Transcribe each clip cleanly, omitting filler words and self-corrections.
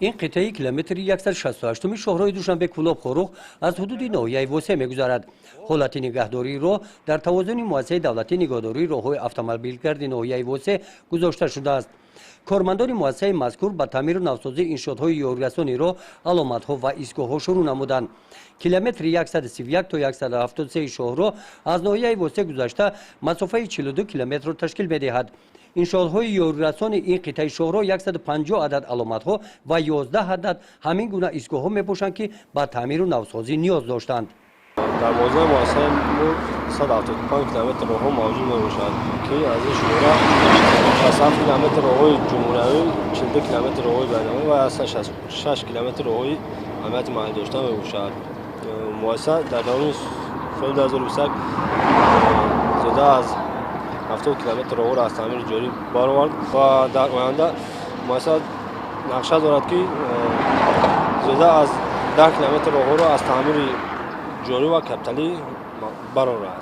Ин қитъаи километри 168-уми шоҳроҳи Душанбе Кӯлоб Хоруғ аз ҳудуди ноҳияи Восе мегузарад. Ҳолати нигаҳдории роҳ дар тавозуни муассисаи давлатии нигаҳдории роҳҳои автомобилгарди ноҳияи Восе гузошта шудааст. Кормандони муассисаи мазкур ба таъмиру навсозии иншоотҳои ёрирасони роҳ, аломатҳо ва истгоҳҳо шурӯъ намуданд. Километри 131 то 173 шоҳроҳ аз ноҳияи Восе гузашта масофаи 42 километрро ташкил медиҳад. Иншоотҳои ёрирасони ин қитъаи шоҳроҳ 150 адад аломатҳо ва 11 адад ҳамин гуна истгоҳҳо мебошанд, ки ба таъмиру навсозӣ ниёз доштанд. Дар бозаи муассисаи мо 175 километр роҳҳо мавҷуд мебошад, ки аз ин шумора 67 километр роҳҳои ҷумҳуриявӣ, 42 километр роҳҳои байналмилалӣ ва 166 километр роҳҳои аҳамияти маҳаллӣ дошта мебошад. Муассиса дар давоми соли 2021 зиёда аз 70 километр роҳҳоро аз таъмири ҷорӣ баровард ва дар оянда муассиса нақша дорад, ки зиёда аз 10 километр роҳҳоро аз таъмири ҷорӣ ва капиталӣ барорад.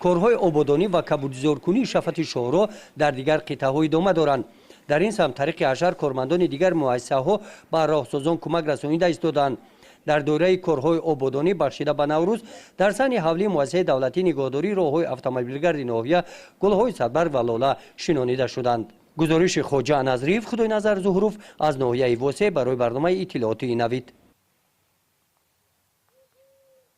Корҳои ободонӣ ва кабудизоркунии шафати шоҳроҳ дар дигар қитъаҳо идома доранд. Дар ин самт тариқи ҳашар кормандони дигар муассисаҳо ба роҳсозон кӯмак расонида истодаанд. Дар доираи корҳои ободонӣ бахшида ба Наврӯз дар саҳни ҳавлии муассисаи давлатии нигаҳдории роҳҳои автомобилгарди ноҳия гулҳои садбарг ва лола шинонида шуданд. Гузориши Хоҷа Назриев, Худойназар Зуҳуров аз ноҳияи Восе барои барномаи иттилоотии Навид.